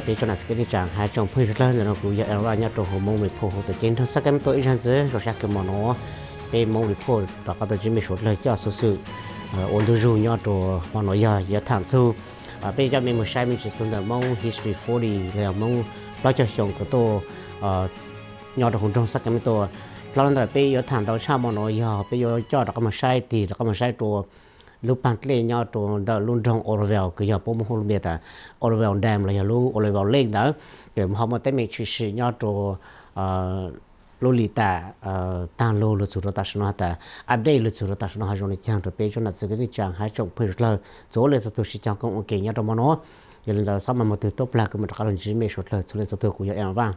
Peb tsoom nam txiv kwv tij neej tsa hab tsoom phooj ywg suav dlawg, ntawm no kuv yog Aaron Vaj nyob rau huv Moob Report huv tuam ceeb nroog Sacramento ib zag ntxiv. Zoo sab kawg hmo no peb Moob Report rov qab tau ntsib mej suav dlawg coj xuv xwm ua ntu zug nyob rau hmo no yog yuav tham txug, peb coj mej moog saib mej tsi txug ntawm Moob History forty los yog Moob plaub caug xyoo kws tuaj nyob rau huv nroog Sacramento. Dlhau ntawm peb yuav tham ntau tshaj hmo no yog peb yuav coj rov qab moog saib tig rov qab moog saib rua lub paag dlej nyob rau ntawm lub nroog Oroville kws yog puab muab hu lub npe tas Oroville Dam los yog lub Oroville Lake ntawd, kws ho muaj teeb meem tshwm sim nyob rau lub lim tam taag lug lug txug rau tam sim no has tas update lug txug rau tam sim no ho zoo le caag rau peb tsoom nam txiv kwv tij neej tsa hab tsoom phooj ywg suav dlawg txhua leej txhua tug sib cog koom ua ke nyob rau hmo no. Yog le ntawd xob mas moog tug tuab plag kuv mam rov qab lug ntsib mej suav dlawg txhua leej txhua tug. Kuv yog Aaron Vaj.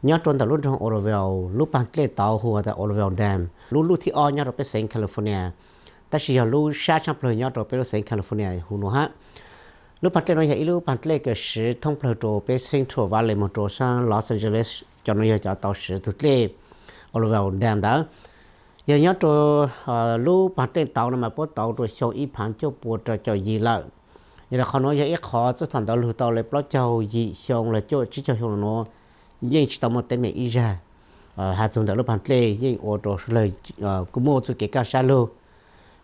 Nyob rau ntawm lub nroog Oroville, lub paag dlej tauv hu tas Oroville Dam, lub luj thib ob nyob rau peb xeev California, tab sis yog lub sab tshaaj plawg nyob rau peb lub xeev California huv nuav hab. Lub paag dlej no yog ib lub paag dlej kws siv thoob plawg rau peb Central Valley moog rau saab Los Angeles, cov nuav yog cov tau siv tug dlej Oroville Dam ntawd. Yog nyob rau lub paag dlej tauv no mas puab tauv rua xyoo ib phaav cuaj pua rau caum yim lawm. Yog le qhov nuav yog ib qhov txij thaum ntawd lug tau le plaub caug yim xyoo los cuaj tsib caug xyoo nuav yeej tsi tau muaj teeb meem ib zag. Has txug ntawm lub paag dlej yeej ua rau suav dlawg kuj muaj txuj kev kaj sab lug.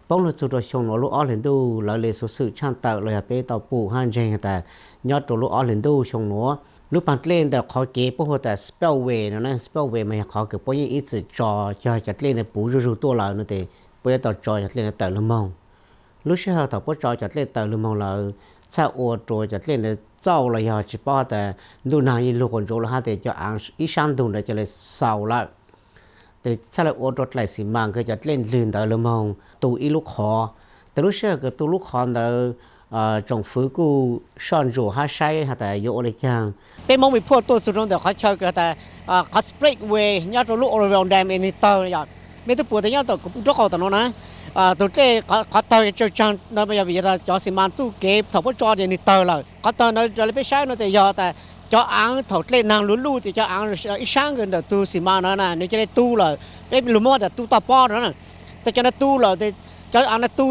Poob lug txug rau xyoo nuav lub ob hlis ntuj lawv le xuv xwm tshaaj tawm los yog peb tau pum hab ntseeg has tas nyob rau lub ob hlis ntuj xyoo nuav lub paag dlej ntawm qhov kev puab hu tas spillway no na, spillway mas yog qhov kws puab yeej ib txwm tso, yog cov dlej ntawd puv zuj zug tuaj lawm no tes puab yuav tau tso cov dlej ntawd tawm lug moog. Lub sij hawm thaum puab tso cov dlej tawm lug moog lawm, txhaj ua rua cov dlej ntawd txauj los yog tsi paub has tas ntuj naag yeej lug quas ntsuav lawm hab tes cov aav ib sab ntug ntawd ca le xaus lawm. Tes txhaj le ua rua dlaim xi mas kws cov dlej ndlwg ntawd lug moog tu ib lub qhov. Tes lub sij hawm kws tu lub qhov ntawd tsoom fwv kuj soj ntsuam hab saib has tas yuav ua le caag. Peb Moob Report tuaj txug rua ntawm qhov chaw kws has tas qhov spillway nyob rau lub Oroville Dam es nwg tawg yog, mej tub pum tas nyob tom kuv nraub qaum tom no na, tug dlej qhov tawg tsawg tsaag no yog vim yog tas cov xi mas txuj kev thaum puab tso tes nwg tawg lawm. Qhov tawg ntawd raws le peb saib no tes yog tas cov aav thaum dlej naag luv luj tes cov aav ib sab kws ntawm tug xi mas no na nwg ca le tu lawm, peb lug muab tas tu toj pob no na. Tes cov ntawd tu lawm tes cov aav ntawd tu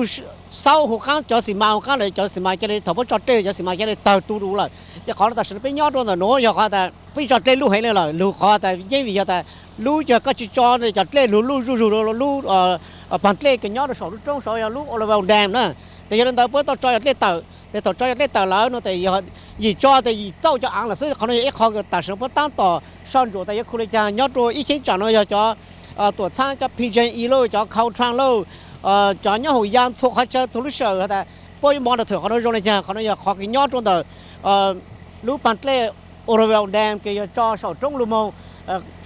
xaub huv qaab, cov xi mas huv qaab lawm, cov xi mas ca le thaum puab tso dlej cov xi mas ca le tawg tu du lawm. Ces qhov tam sim no peb nyob rau ntawm nuav yog qhov tas peb tso dlej luj heev le lawm, lug qhov tas yeej vim yog tas lub yog koj tsi tso cov dlej lug luj zuj zug rau lub paag dlej kws nyob rau saum lub roob saud yog lub Oroville Dam na. Tes yog le ntawd puab tau tso cov dlej tawm, tes thaum tso cov dlej tawm lawm no tes yog yim tso tes yim txauj cov aav lawm xwb. Qhov no yog ib qho kws tam sim no puab taab tom soj ntsuam tas yuav khu le caag nyob rau ib cheeb tsam no yog cov tuam txhaab cov P G E lauj, cov Caltrans lauj, cov nyob hauv Yaaj txhua qhov chaw txhua lub sij hawm has tas puab yuav monitor qhov no zoo le caag. Qhov no yog qhov kws nyob rau ntawm lub paag dlej Oroville Dam kws yog tso saum roob lug moog,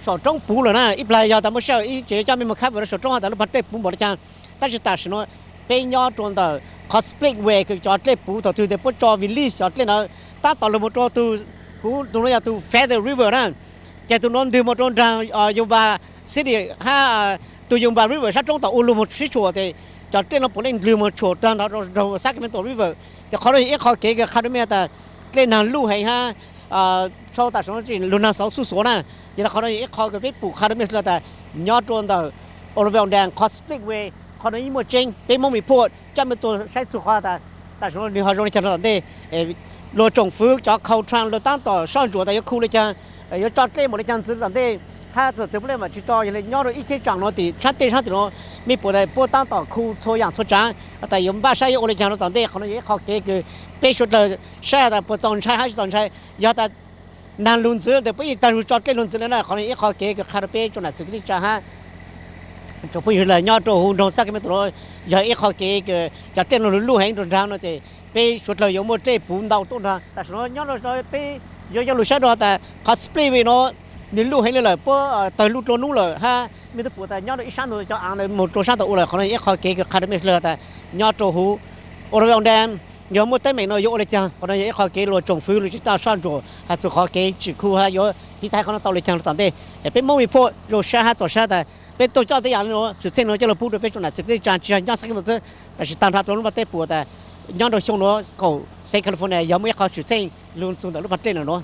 saum roob puv lawm na. Ib plag yog tas muaj sij hawm ib tseem yuav coj mej moog khab vwm rau saum roob has tas lub paag dlej puv npaum le caag. Tab sis tam sim no peb nyob rau ntawm qhov spillway kws cov dlej puv thaum twg tes puab tso release cov dlej ntawd taab tom lug moog rau tug, huv tug nuav yog tug Feather River na. Ces tug nuav ndlwg moog rau nraag Yuba City hab tug Yuba River sab roob tom u lug moog sib tshuam tes cov dlej nuav puav leej ndlwg moog tshuam rau nraag Sacramento River. Tes qhov nuav yog ib qho kev kws qha rua mej tas dlej naag luj heev hab sau tam sim no lug naag xauv xuj xuav na. Yog le qhov nuav yog ib qho kws peb pum qha rua mej tas nyob rua ntawm Oroville Dam qhov spillway, qhov nuav yeej muaj tseeb. Peb Moob Report coj mej tuaj saib txug qhov tas tam sim no nwg ho zoo le caag rua tom ntej. Luag tsoom fwv cov Caltrans luag taab tom soj ntsuam tas yuav khu le caag, yuav tso dlej npaum le caag ntxiv rua tom ntej, hab txhua tug puab le maam tsi tso. Yog le nyob rau ib cheeb tsam no tim saab tej saab tim no, mej pum tas puab taab tom khu txhua yaam txhua tsaav tas yuav npaj saib yuav ua le caag rua tom ntej. Qhov nuav yog ib qho kev kws peb suav dlawg saib tas puas txaus ntshai hab tsi txaus ntshai. Yog tas naag lug ntxiv tes puab yeej taag lug tso dlej lug ntxiv le na. Qhov nuav yog ib qho kev kws qha rua peb tsoom nam txiv kwv tij neej tsa hab tsoom phooj ywg lawm nyob rau huv nroog Sacramento no, yog ib qho kev kws cov dlej nuav lug luj heev rua nraag no tes peb suav dlawg yuav muaj dlej puv ntau tuaj nraag. Tam sim no nyob rua peb yuav coj lug saib rua tas qhov spillway no nwg luj heev le lawm, puab tawg luj dlua nub lawm hab mej tub pum tas nyob rua ib saab nuav cov aav ntawd moog dlua saab tom u lawm. Qhov nuav yog ib qho kev kws qha rua mej suav dlawg tas nyob rau huv Oroville Dam yog muaj teeb meem no yuav ua le caag. Qhov nuav yog ib qho kev luag tsoom fwv luag tsi taab soj ntsuam has txug qhov kev tsim khu hab yuav tiv thaiv qhov nuav tau le caag rua tom ntej. Peb Moob Report zoo sab hab txaus sab tas peb tuaj coj tej yaam le nuav, tshwm txheej nuav coj lug pub rua peb tsoom nam txiv kwv tij neej tsa tsi yog nyob Sacramento xwb, tab sis taag nrho rua lub paag dlej puab tas nyob rau xyoo nuav kaum xeev California yog muaj ib qho tshwm txheej lug txug ntawm lub paag dlej nuav.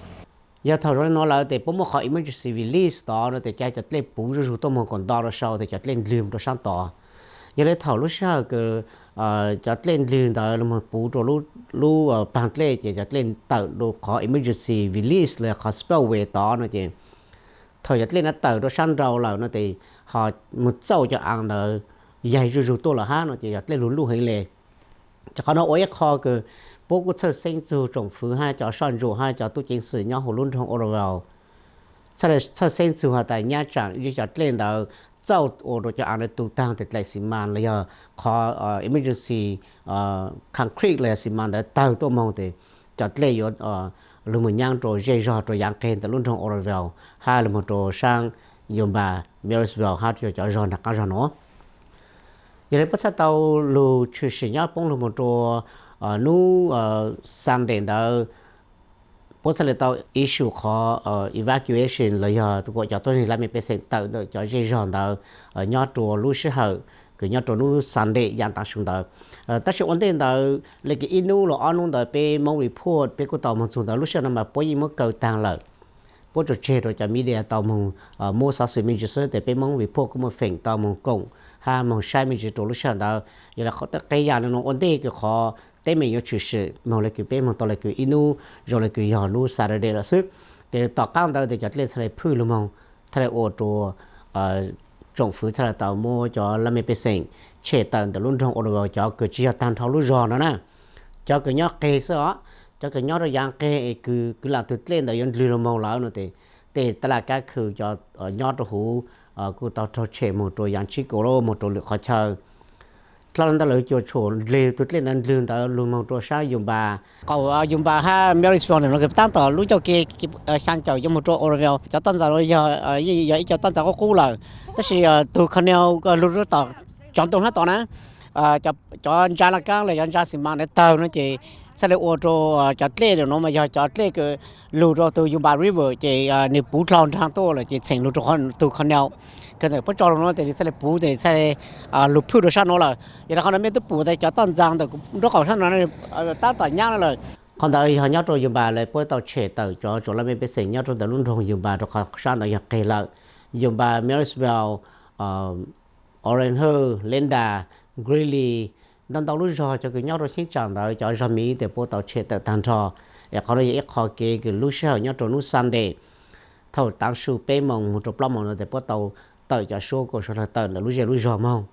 Yog thaum zoo le nuav lawm tes puab muab qhov emergency release tod no tes ca cov dlej puv zuj zug tuaj moog kaum nto rua sau tes cov dlej ndlwg moog rua saab tod. Yog le thaum lub sij hawm kws cov dlej ndlwg ntawd los puv rau lub paag dlej ces cov dlej tawm rau qhov emergency release los qhov spillway tod no ces thaum cov dlej no tawm rau sab nraud lawm no ces ho moog txauj cov aav ntawd yaig zuj zug tuaj lawm hab no ces cov dlej lug luj heev le. Ces qhov no ua ib qho kws puab kuj txhawj xeeb txug tsoom fwv hab cov soj ntsuam hab cov tub ceev xwm nyob huv lub nroog Oroville txhawj xeeb txug has tas nyab tsaam cov dlej ntawd txauj ua rau cov aav ntawd tu taag tes dlaim xi mas los yog qhov emergency concrete los yog xi mas ntawd tawg tuaj moog tes cov dlej yuav lug moog nyaab rua zej zog rua yaav qeg ntawm lub nroog Oroville hab lug moog rua saab Yamba, Marysville hab rua cov zog nraag qaab zog nuav. Yog le puab txhaj tau lug tshwm sim nyob poob lug moog rua nub Sunday ntawd puab txhaj le tau issue qhov evacuation los yog kuas cov tuab neeg laj mej pej xeem tawm ntawm cov zej zog ntawd nyob rua lub sij hawm kws nyob rua nub Sunday yaav taav su ntawd. Tab sis ua ntej ntawd le kws ib nub los ob nub ntawd peb moob report peb kuj tau moog txug ntawd lub sij hawm no mas puab yeej muab kaw taag lawm. Puab tsuas tseg rua cov media tau moog muab xov xwm me ntsis xwb tes peb moob report kuj muaj feem tau moog koom hab moog saib me ntsis rua lub sij hawm ntawd. Yog le qhov tej qee yaam le nuav ua ntej kws qhov teeb meem yuav tshwm sim moog le kws peb moog tau le kws ib nub zoo le kws yog nub Saturday lawm xwb. Tes tom qaab ntawd tes cov dlej txhaj le phwj lug moog txhaj le ua rua tsoom fwv txhaj le tau muab cov laj mej pej xeem tshem tawm ntawm lub nroog Oroville cov kws tsi yog taag nrho lub zog no na. Cov kws nyob qeg xwb os, cov kws nyob rua yaav qeg es kws kwv lam tug dlej ntawd yuav ndlwg lug moog lawm no tes tej taj laj kab khw cov nyob rua huv kuj tau raug tshem moog rua yaav tshib kaum lab moog rua lwm qhov chaw. Dlhau le ntawd lawv cuam tshuam ndlwg tug dlej ntawd ndlwg ntawd lug moog rua saab Yamba, qaum Yamba hab Marysville no kws taab tom lub ncauj ke xyaa caum yuav moog rua Oroville. Cov toj ntxas yog, yog ib co toj ntxas qub qub lawm, tab sis tug canal lug rua tom cov ntoo hab tod na, cov ntsa laj kaab los cov ntsa xi mas ntawd tawg no ces txhaj le ua rua cov dlej nuav mas yog cov dlej kws lug rua tug Yamba River ces nwg puv dlhau nraag tuaj lawm ces txheem lug rua tug canal. Kws ntawm puab tso lug nuav tes nwg txhaj le puv tes txhaj le lug phwj rua saab nuav lawm. Yog le qhov no mej tub pum tas cov toj ntxas ntawm nraub qaum saab nuav taab tom nyaab lawm. Qhov ntawd yog nyob rua Yamba lawv puab tau tshem tawm cov tsoom laj mej pej xeem nyob rua ntawm lub nroog Yamba rua qhov saab ntawd yog qeg lawm. Yamba, Marysville, Orange Hill, Glendale, Greeley, ntau ntau lub zog cov kws nyob rua cheeb tsam ntawd cov zog miv tes puab tau tshem tawm taag nrho. Es qhov no yog ib qho kev kws lub sij hawm nyob rua nub Sunday thaum taav su peb moos moog rua plaub moos no tes puab tau tawm cov suab kuas suav dlawg tawm ntawm lub zej lub zog moog.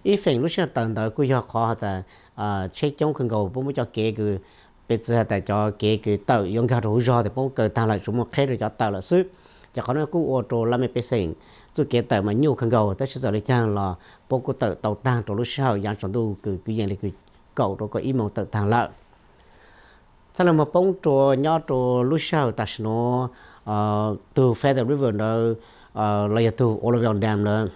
Ib feem lub sij hawm tawm ntawd kuj yog qhov has tas tsheb coob kawg nkaus puab muab cov kev kws, peb txwv has tas cov kev kws tawm yuav nkag rua huv zog tes puab kaw taag lawm tsuas muaj qheb rua cov tawm lawm xwb. Ces qhov no kuj ua rua laj mej pej xeem txuj kev tawm mas nyuaj kawg nkaus tab sis txawm le caag los puab kuj tawm tau taag rua lub sij hawm yaav tsaus ntuj kws kwv yees le kws kaum rua kaum ib moos tawm taag lawm. Txhaj le moog poob rua nyob rua lub sij hawm tam sim nuav tug Feather River ntawd los yog tug Oroville Dam ntawd,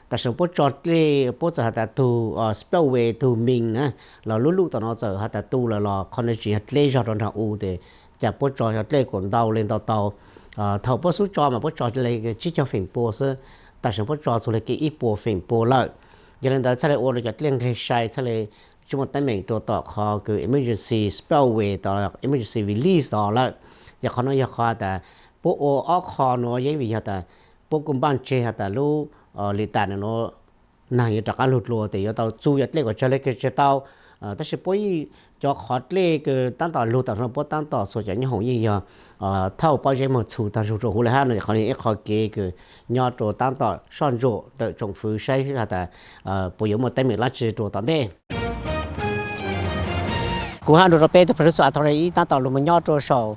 tam sim puab tso dlej puab txawm has tas tug spillway tug main na los lub luj tom no txawm has tas tu lawm los qhov no tsis yog dleb zog rua nraag u tes cas puab tso cov dlej kuas ntau le ntau tau. Thaum puab xub tso mas puab tso le tsib caug feem pua xwb, tam sim puab tso txug le kev ib puas feem pua lawm. Yog le ntawd txhaj le ua rua cov dlej nqeg sai txhaj le tsi muaj teeb meem rua tom qhov kws emergency spillway tod emergency release tod lawm. Ces qhov no yog qhov tas puab ua ob qho nuav yeej vim yog tas puab kuj npaaj tseg has tas lub lim tas nuav naag yuav rov qaab lug dlua tes yuav tau txug cov dlej kuas tsawg le kws tsawg tau. Tab sis puab yeej cov qhov dlej kws taab tom lug tam no puab taab tom xuas cov nyoob hoom yeej yog thauj pob zeb moog txhus taag zug rua huv le hab no. Qhov no yog ib qho kev kws nyob rua taab tom soj ntsuam ntawm tsoom fwv saib has tas puas yuav muaj teeb meem dlaab tsi rua tom ntej. Kuv hab nrug rua peb tug producer Athori ib taab tom lug moog nyob rua saum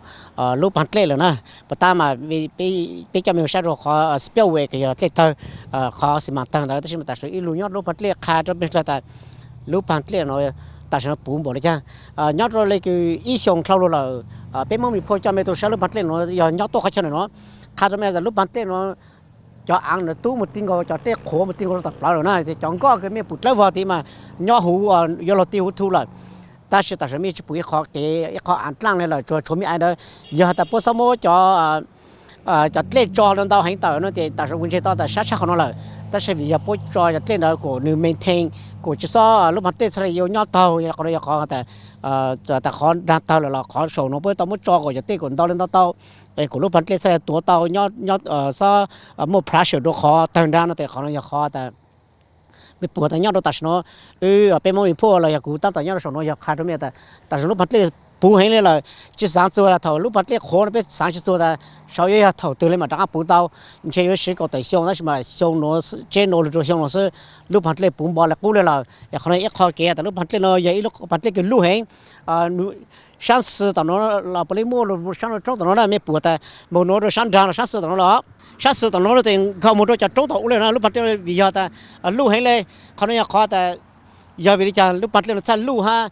lub paag dlej lawm na. Puas tab mas peb coj mej saib rua qhov spillway kws yog dlej tawg, qhov xi mas tawg ntawd tab sis mas tam sim ib lug nyob lub paag dlej qha rua mej tas lub paag dlej no tam sim no puv npaum le caag. Nyob rua le kws ib xyoos dlhau lug lawm peb Moob Report coj mej tau saib lub paag dlej no yog nyob tuaj qhov chaw nuav. Qha rua mej tas lub paag dlej no cov aav ntawd tub moog ti nkaus cov dlej qhuav moog ti nkaus rua tom plawv lawm na. Cov nkoj kws mej pum dlawb vog tid mas nyob huv yuav luag ti huv tu lawm. Tab sis tam sim mej tsi pum ib qho kev ib qho aav dlaaj le lawm tsuas tshuav mej aav ntawd. Yog has tas puab xob muab cov cov dlej tso ntau heev tawm no ces tam sim kuv ntseeg tau tas sab tshaj qhov no lawm. Tab sis vim yog puab tso cov dlej ntawd kuas nws maintain kuas tsi xob lub paag dlej txhaj le yuav nyob taug yog qhov no yog qhov tas qhov nraag tawg lawm los qhov saum no puab tau muab tso kuas cov dlej kuas ntau le ntau tau es kuas lub paag dlej txhaj le tuav tau nyob xob muaj pressure rua qhov tawg nraag no tes qhov no yog qhov tas Mej puas tas nyob rau tam sim no, wb peb Moob Vim Phuaj los yog kuv tab tom nyob rau saum no yog qha rau mej tas tam sim no lub phav dlej puv heev li lawm, tsis xaav txuag tas thaum lub phav dlej qhuav no peb xaav tsis txuag tas saum yuav yog thaum twg li mas rov qab puv tau. Ntshe yuav siv kaum tawm xyoo tab sis mas xyoo nuav, tseb nuav lug rua xyoo nuav xwb, lub phav dlej puv npo le qub le lawm. Qhov no ib qho kev tas lub phav dlej no yog ib lub phav dlej kws luj heev. Saab xwb tom no los puav leej muaj lug saab roob tom no na, mej puas tas moog nuav rua saab nraag los saab xwb tom no los, saab xwb tom no tes nkhaus moog rua cov roob tom ub le na, lub phav dlej vim yog tas luj heev le. Qhov no yog qhov tas yog vim li cas lub phav dlej no txhaj luj hab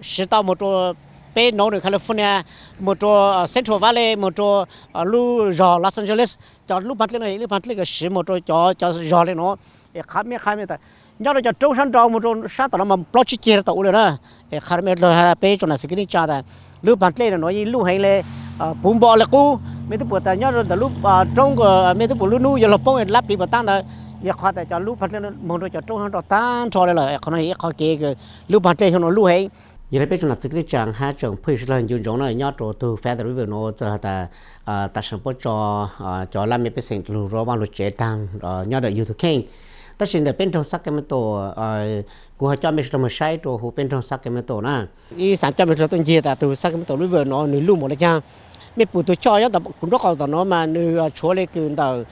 siv tau moog rua peb Northern California, moog rua Central Valley, moog rua lub zog Los Angeles. Cov lub phav dlej no lub phav dlej kws siv moog rua cov, cov zog le no. Es qha mej qha mej tas nyob rua cov roob saab nrau moog rua saab tom no mas plaub tsib ceg rua tom ub le na. Es qha mej has peb tsoom nam xwm kwv tij neej tsa tas lub phav dlej no yeej luj heev le, puv npo le qub. Mej tub puas tas nyob rua ntawm lub roob, mej tub puas lub nub yuav luag poob lab pliv puas taab ntawd, yog qhov tas cov lub phav dlej moog rua cov roob saab nrau taag nrho le lawm. Qhov no yog ib qho kev kws lub phav dlej xyoo no luj heev. Yog le peb tsoom nam xwm kwv tij neej tsa hab tsoom phooj ywg sawv dlawg nco ntsoov na, nyob rua tug Feather River no txawm has tas tam sim puab tso cov laj mej pej xeem lug rua vaaj lug tsev taag nyob ntawm yug tug kheej. Tab sis ntawm peb nroog Sacramento, kuv ho coj mej sawv dlawg moog saib rua huv peb nroog Sacramento na. Ib xaav coj mej sawv dlawg tuaj ncig tas tug Sacramento River no nwg luj npaum le caag. Mej pum tug choj nyob tom kuv nraub qaum tom no mas nwg tshuav le kws ntawm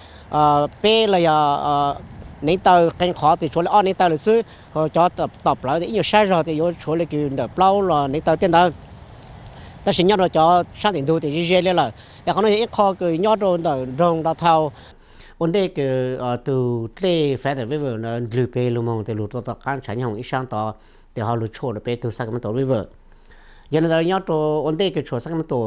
peb los yog neev taw qee qhov tes tshuav le ob neev taw lawm xwb. Cov tom plawv tes ib nyuag sab zog tes yuav tshuav le kws ntawm plaub los neev taw tej ntawd. Tab sis nyob rua cov saab ntim ntug tes ze ze le lawm. Es qhov no yog ib qho kws nyob rua ntawm nroog downtown. Ua ntej kws tug dlej Feather River na ndlwg peg lug moog tes lug rua tom qaab ntshav nyooj ib saab tod, tes ho lug tshuaj rua peb tug Sacramento River. Yog le ntawd nyob rua ua ntej kws tshuav Sacramento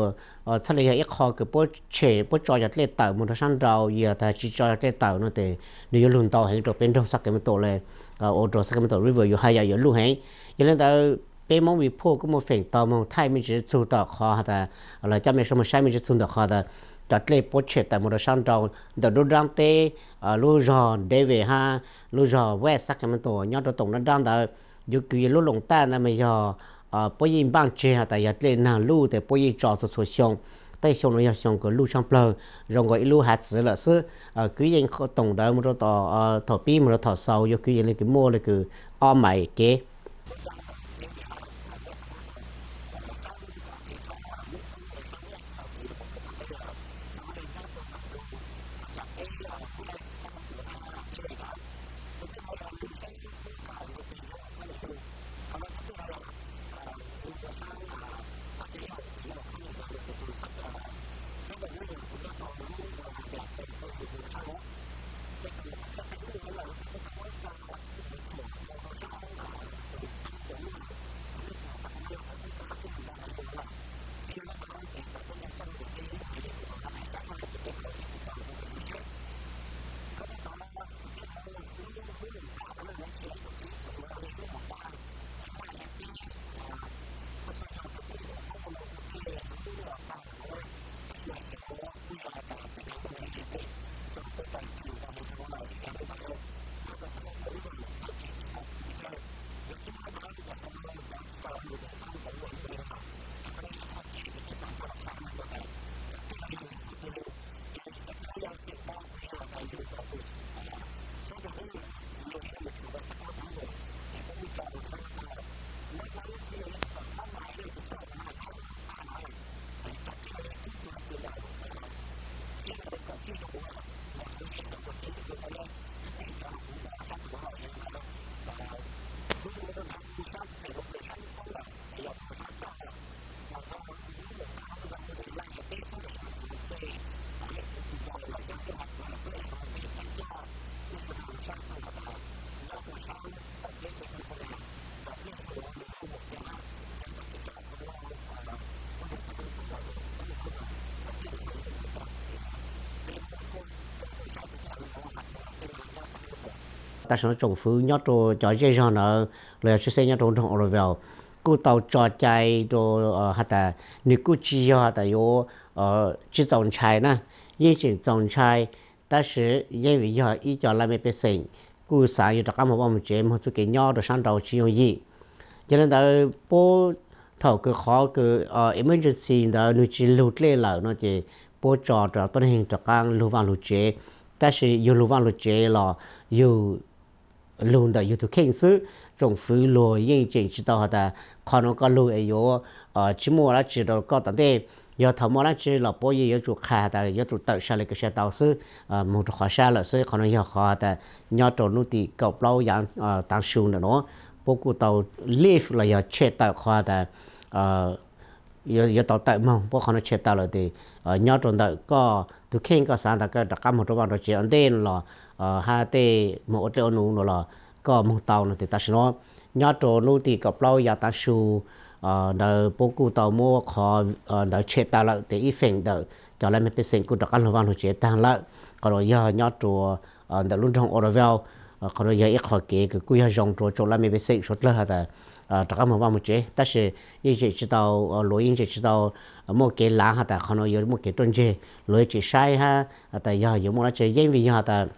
txhaj le yog ib qho kws puab tshem puab tso cov dlej tawm moog rua saab nrau, yog tas tsis tso cov dlej tawm no tes nwg yuav lug ntau heev rua peb nroog Sacramento le, ua rua Sacramento River yuav haj yam yuav luj heev. Yog le ntawd peb Moob Vim Phuaj kuj muaj feem tau moog thaij mej tsi txug tom qhov has tas, los coj mej sawv dlawg moog saib mej tsi txug ntawm qhov tas cov dlej puab tshem tawm moog rua saab nrau ntawm nruab nraab teb, lub zog Davis hab lub zog West Sacramento nyob rua toom nruab nraab ntawd. Yuav kws yog lub Loos Taj ntawd mas yog puab yeej npaaj tseg has tas yog dlej naag luj tes puab yeej tso txhua txhua xyoo. Tej xyoo no yog xyoo kws luj tshaaj plawg, zoo nkaus ib lub hav txwv lawm xwb. Kwv yees toom ntawd moog rua thaum pib moog rua thaum xaus yuav kwv yees le kws muaj le kws ob mais kev. Tam sim no tsoom fwv nyob rua cov zej zog ntawd los yog tshwj xeeb nyob rua nroog Oroville kuj tau tso cai rua has tas nwg kuj tsis yog has tas yuav tsis txaus ntshai na, yeej tseem txaus ntshai, tab sis yeej vim yog ib co laj mej pej xeem kuj xav yuav rov qab moog vaj moog tsev moog txuj kev nyob rua saab nrau tsis yooj yim. Yog le ntawd puab thaum kws qhov kws emergency ntawd nwg tsis lug dlej lawm no ces puab tso rau tuab neeg rov qaab lug vaj lug tsev. Tab sis yug lug vaj lug tsev los yug lug ntawm yug tus kheej xwb. Tsoom fwv luag yeej tseem tsis tau has tas qhov nuav koj lug es yuav tsis muaj dab tsi rau koj tom ntej. Yog thaum muaj dab tsi los puab yeej yuav tsum qha has tas yuav tsum tawm sa le kws sa tau xwb, moog rau qhov sab lawm xwb. Qhov nuav yog qhov tas nyob rau nub tim kaum plaub yaav taav su ntawm nuav, puab kuj tau lift los yog tshem tawm qhov tas yuav tau tawm moog, puab qhov nuav tshem tawm lawm tes nyob rau ntawm koj tus kheej, koj xav tas koj rov qab moog rau vaj rau tsev ua ntej no los hab tej moog ua dlej ua num no los koj moog tau no tes tam sim nuav nyob rau nub tim kaum plaub yaav taav su ntawd puab kuj tau muab qhov ntawd tshem tawm lawm tes ib feem ntawm cov laj mej pej xeem kuj rov qab lug vaj lug tsev taag lawm. Qhov nuav yog nyob rua ntawm lub nroog Oroville. Qhov nuav yog ib qho kev kws kuj yog zoo rua tsoom laj mej pej xeem suav dlawg has tas rov qab moog vaj moog tsev, tab sis yeej tseem tsis tau, luag yeej tseem tsis tau muaj kev laav has tas qhov nuav yuav muaj kev ruaj ntseg. Luag yeej tseem saib hab tas yog yuav muaj dlaab tsi, yeej vim yog tas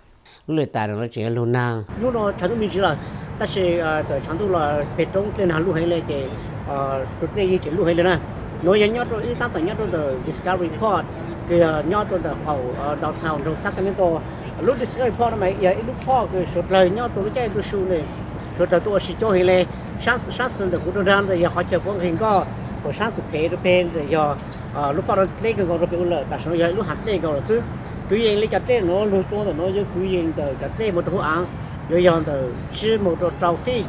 lub le tas nuav tseem yog lug naag. Hnub no tshav ntuj me ntsis lawm, tab sis txawm tshav ntuj los peg roob dlej naag luj heev le ces tus dlej yeej tseem luj heev le na. Nuav yog nyob rau ib taab tom nyob rau ntawm Discovery Park, kws yog nyob rau ntawm qaum downtown nroog Sacramento. Lub Discovery Park no mas yog ib lub park kws suav dlawg nyob rau lub caij ntuj su ne, suav dlawg tuaj ua si coob heev le. Saab xwm ntawm kuv rua nraag ntawd yog qhov chaw puab nqeg nkoj, uas saab txug pem rua peg ntawd yog lub park no dleb kawg nkaus rua pem ua lawm, tam sim no yog ib lub hav dlej nkaus lawm xwb. Kwv yees le cov dlej nuav lug tsua ntawm nuav yog kwv yees ntawm cov dlej moog rua huv aav, yuav yog ntawm tsib moog rua rau feet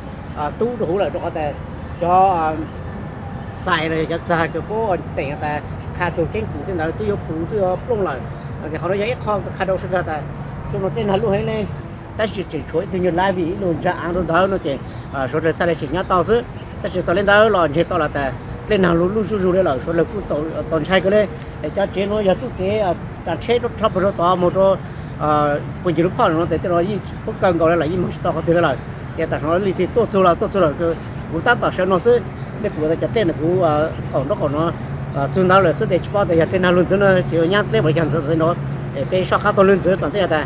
tub rua huv lawm, rua qhov tas cov xais los yog cov txag kws puab teem tas qha txug keeb kwm tej ntawd twb yuav puv twb yuav plooj lawm. Ces qhov nuav yog ib qho kws qha rau suav dlawg tas xyoo no dlej naag luj heev le, tab sis tseem tshuav ib tug nyuag live ib lug ntsa aav rua ntawd no ces suav dlawg txhaj le tseem nyob tau xwb. Tab sis txog le ntawd los ntseeg tau lawm tas dlej naag luj luj zuj zug le lawm, suav dlawg kuj txaus ntshai kawg le. Es cov tsev nuav yog txuj kev tsav tsheb rau dhau pug rau tod moog rua puag ncig lub park no tes tej no yeej puab kaw nkaus le lawm, yeej moog tsis tau qhov twg le lawm. Ces tam sim no leej twg tuaj txug los tuaj txug lawm, kuv taab tom sawv nuav xwb. Mej pum tas cov dlej ntawm kuv qaum nraub qaum no txug ntawd lawm xwb tes tsis paub tas yog dlej naag luj ntxwv no tseem yuav nyab dleb puas yog ntxwv tom ntej no. Es peb soj qab taug lug ntxwv tom ntej tas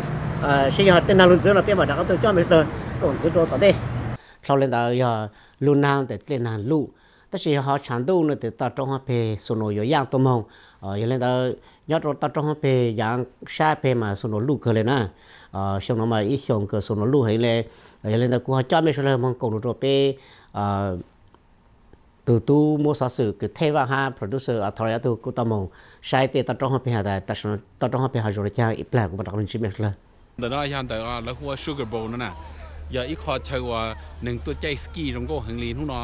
seb yog dlej naag luj ntxwv no peb mam rov qab tuaj coj mej sawv dlawg koom ntxwv rau tom ntej. Dlhau le ntawd yog lub naag tes dlej naag luj, tab sis yog ho tshav ntuj no tes toj roob hab peg xu nus yuav yaaj tuaj moog. Yog le ntawd nyob rau toj roob hab peg yaav sab peg mas xu nus luj kawg le na. Xyoo no mas ib xyoos kws xu nus luj heev le. Yog le ntawd kuv ho coj mej sawv dlawg moog koom lug rua peb tug tub muab xov xwm kws thej vaaj hab producer Athor Yab Tug kuj tau moog saib tej toj roob hab peg has tas toj roob hab peg ho zoo le caag, ib plag kuv mam rov qab lug ntsib mej sawv dlawg. Ntawm no yog ntawm lawv hu ua Sugar Bowl no na, yog ib qho chaw uas neeg tuaj caij ski zoo nkauj heev li. Hnub no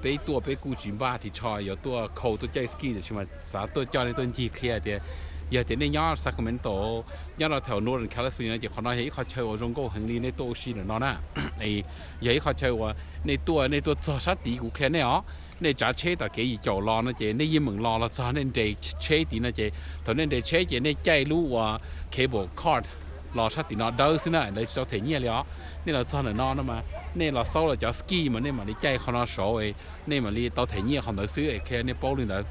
peb tuaj peb kuj tsis npaj ris tsho yuav tuaj khau tuaj caij ski, tab sis mas xav tuaj coj nej tuaj ncig qhia tias yog tias nej nyob Sacramento, nyob rau thaum Northern California no ces qhov no yog ib qho chaw uas zoo nkauj heev li, nej tuaj ua si ntawm no na. Yog ib qho chaw uas nej tuaj, nej tuaj txog sab tid kuv qhia nej os, nej tsav tsheb tom kev yim caum los no ces nej yeej meem los, los txog nej nres tsheb tid no ces thaum nej nres tsheb ces nej caij lub uas cable cart los sab tim no dawb xwb na, lawv tsis tau them nyiaj li os. Nej los txog ntawm no no mas nej los xaub los cov ski mas nej mam li caij qhov no saud, nej mam li tau them nyiaj qhov ntawd xwb es qhia nej paub li ntawd.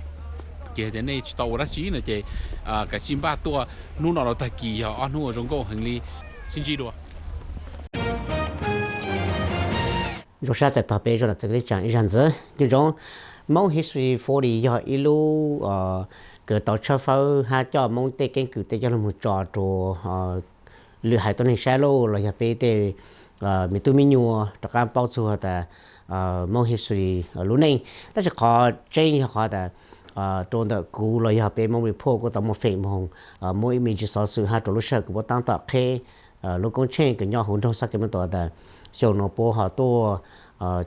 Ces tias nej tsis tau ua dab tsi no ces kav tsij npaj tuaj, hnub no rau tag kis yog ob hnub uas zoo nkauj heev li. Sib ntsib dua. Zoo sab txais tog peb zaj nam txwv kws tsaam ib zag ntxiv. Nco ntsoov, Hmoob History forty yog ib lub kws tau tshawb fawb hab coj Hmoob tej keeb kwm tej coj lug moog tso rua lwm haiv tuab neeg saib lauj, los yog peb tej me tub me nyuam rov qab paub txug tas Hmoob History lub neej. Tab sis qhov tseeb yog qhov tas rua ntawm kuv los yog peb Hmoob Report kuj tau muaj feem moog muab ib me ntsis xov xwm hab rua lub sij hawm kws puab taab tom qheb lub koob tsheej kws nyob huv nroog Sacramento tas xyoo no puab ho tuaj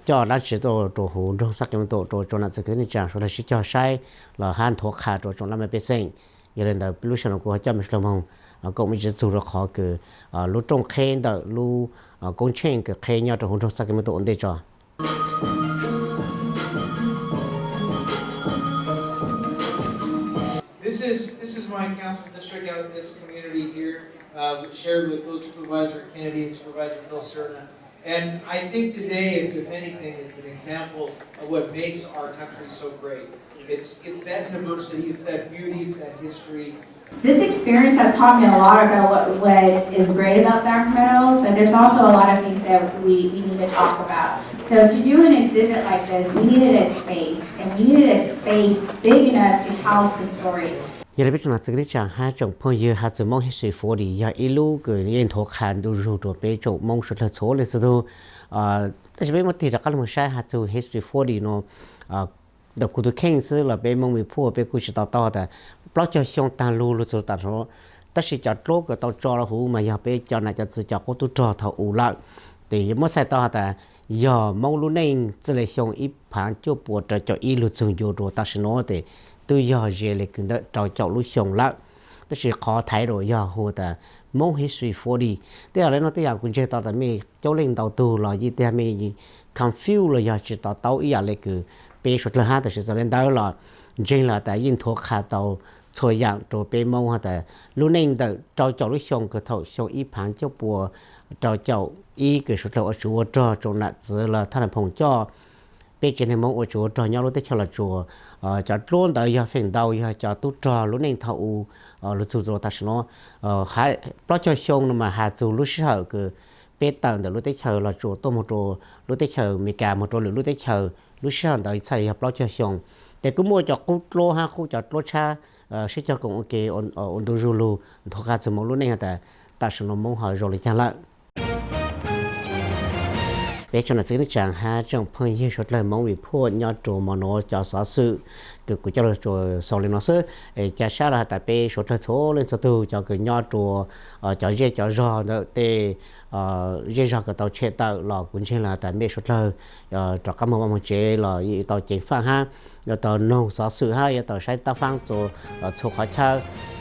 coj dlaab tsi tuaj rua huv nroog Sacramento rua tsoom nam txwv kwv tij neej tsaa sawv dlawg sib cog saib los hab nthuav qha rua tsoom laj mej pej xeem. Yog le ntawd lub sij hawm no kuv ho coj mej sawv dlawg moog koom me ntsis txug rua qhov kws lub rooj qheb ntawm lub koob tsheej kws qheb nyob rua huv nroog Sacramento ua ntej tso. This is, this is my council district out in this community here, uh, shared with both Supervisor Kennedy and Supervisor Phil Cerna. And I think today, if, if anything, is an example of what makes our country so great. It's, it's that diversity, it's that beauty, it's that history. This experience has taught me a lot about what, what is great about Sacramento, but there's also a lot of things that we, we need to talk about. So to do an exhibit like this, we needed a space, and we needed a space big enough to house the story. Yog li peb tsoom nam txiv kwv tij neej tsaa hab tsoom phooj ywg, has txug Moob History forty yog ib lub kws yeej nthuav qha ntu zug rua peb tsoom Moob suav dlawg txhua leej txhua tug. Tab sis peb muab tig rov qab los saib has txug History forty no, ntawm kuv tug kheej xwb los peb Moob Vim Phuaj peb kuj tsi tau taub tas plaub caug xyoo taag lug lug txug taam sim no. Tab sis cov dluab kws tau tso rua huv mas yog peb cov nam cov txwv cov qub tub rog thaum u lawm. Tes muab saib tau has tas yog Moob lub neej txij le xyoo ib phaav cuaj puas rau caum ib lug txug ncu rua taam sim no tes tub yog ze le kws ntawm rau caum lub xyoo lawm. Tab sis qhov thaiv rua yog hu tas Moob History forty. Tej yam le nuav tej yam kuv ntseeg tau tas mej coob leej ntau tug los yeej tej mej confuse los yog tsi tau taub ib yam le kws peb suav dlawg hab. Tab sis txawm le ntawd los ntseeg lawm tas yeej nthuav qha tau txhua yaam rua peb Moob has tas lub neej ntawm rau caum lub xyoo kws thaum xyoo ib phaav cuaj puas rau caum ib kws suav dlawg ua tsuv ua rog, tsoom nam txwv los thaj nam phoom coj peb tsev neeg Moob ua tsuv ua rog nyob lub teb chaws Los Tsuas. Cov dluab ntawd yog feem ntau yog cov tub rog lub neej thaum u lug txug rua taam sim no. Plaub caug xyoo no mas has txug lub sij hawm kws peb tawm ntawm lub teb chaws Los Tsuas tuaj moog rua lub teb chaws Amelikas moog rua lwm lub teb chaws, lub sij hawm ntawd txhaj le yog plaub caug xyoo. Tes kuj muaj cov qub dluab hab qub cov dluab tshab sib cog koom ua ke ua ntu zug lug nthuav qha txug Moob lub neej has tas taam sim no Moob ho zoo le caag lawm. Peb tsoom nam txiv kwv tij neej tsaa hab tsoom phooj ywg suav dlawg Moob Vim Phuaj nyob rua mo nuav cov xov xwm kws kuv coj lug tsuas xaus le nuav xwb. Ca sab lug has tas peb suav dlawg txhua leej txhua tug cov kws nyob rua cov zej cov zog ntawm tej zej zog kws tau tshem tawm los kuv ntseeg lawm has tas mej suav dlawg rov qab moog vaj moog tsev los yuav tau ceev faaj hab yuav tau noog xov xwm hab yuav tau saib tab faab txhua qhov chaw.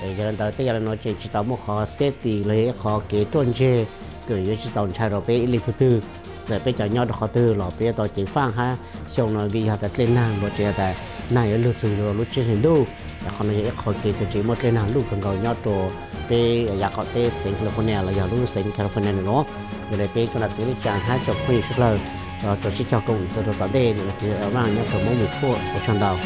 Yog le ntawd tej yam le nuav tseem tsi tau muaj qhov safety los yog ib qhov kev ruaj ntseg kws yuav tsi txaus ntshai rua peb ib leej tug twg. Txawm peb cov nyob rua qhov twg los peb yuav tau ceev faaj hab. Xyoo no vim yog tas dlej naag npaum tes has tas naag yuav lug txug rua lub tsib hlis ntuj. Qhov no yog ib qho kev kws tseem muaj dlej naag luj kawg nkaus nyob rua peb yav qaum teb xeev California los yog lub xeev California nuav. Yog le peb tsoom nam txiv kwv tij neej tsaa hab tsoom phooj ywg suav dlawg rua sib cog koom txug rua tom ntej nua, vaaj nyob rua Moob Vim Phuaj, ua tsaug ntau.